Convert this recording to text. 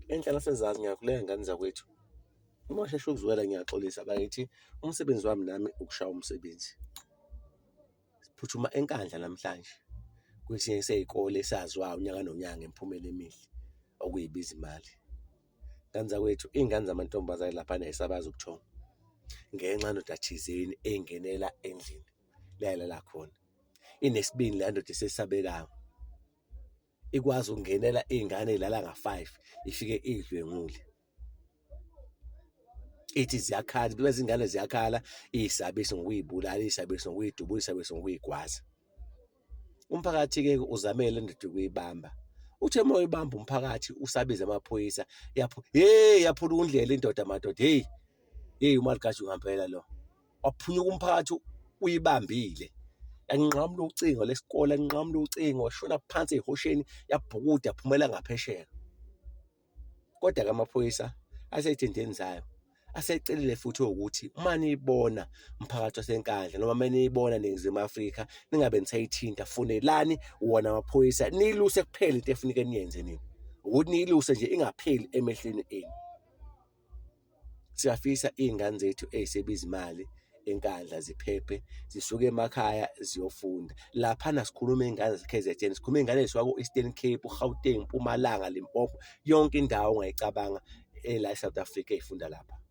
Enhla naseZansi ngiyakhuleka ngane zakwethu. Uma usheshe ukuzwela ngiyaxolisa bakithi, umsebenzi wami nami ukushaya umsebenzi. Siphuthuma eNkandla namhlanje kwesinye sey'kole esaziwayo unyaka nonyaka ngemiphumela emihle okuyibiza imali. Ngane zakwethu, iy'ngane zamantombazane laphana ay'sabazi ubuthongo ngenxa yendoda thizeni engenela endlini la elala khona. Inesibindi leya ndoda esesabekayo. Ikwazi ukungenela iy'ngane ey'lala nga-five ifike iy'dlwengule. Ithi ziyakhala, lezi ngane ziyakhala iy'sabise ngokuy'bulala, iy'sabise ngokuy'dubula, iy'sabise ngokuy'gwaza. Umphakathi-ke uzame le ndoda ukuyibamba. Uthe uma uyibamba umphakathi usabiza amaphoyisa, hheyi yaphula undlela indoda madoda, hheyi, hheyi umaligaju ngampela lo. Waphunyuka umphakathi uyibambile. Yanqamula ucingo lesikole, yanqamula ucingo, washona phansi ey'hosheni, yabhukuda yaphumela ngaphesheya. Kodwa-ke amaphoyisa asey'thendeni zayo, asecelile futhi ukuthi uma niyibona mphakathi waseNkandla noma uma niyibona Ningizimu Afrika ningabe nisayithinta, fonelani wona amaphoyisa niyiluse kuphela into efuneke niyenze nina, ukuthi niyiluse nje ingapheli emehlweni enu. Siyafisa iy'ngane zethu ey'sebiza imali eNkandla ziphephe, zisuke emakhaya ziyofunda. Laphana sikhuluma iy'ngane zase-K_Z_N, sikhuluma iy'ngane ey'suka ko-Eastern Cape, Gauteng, Mpumalanga, Limpopo, yonke indawo ongayicabanga ela e-South Africa ey'funda lapha.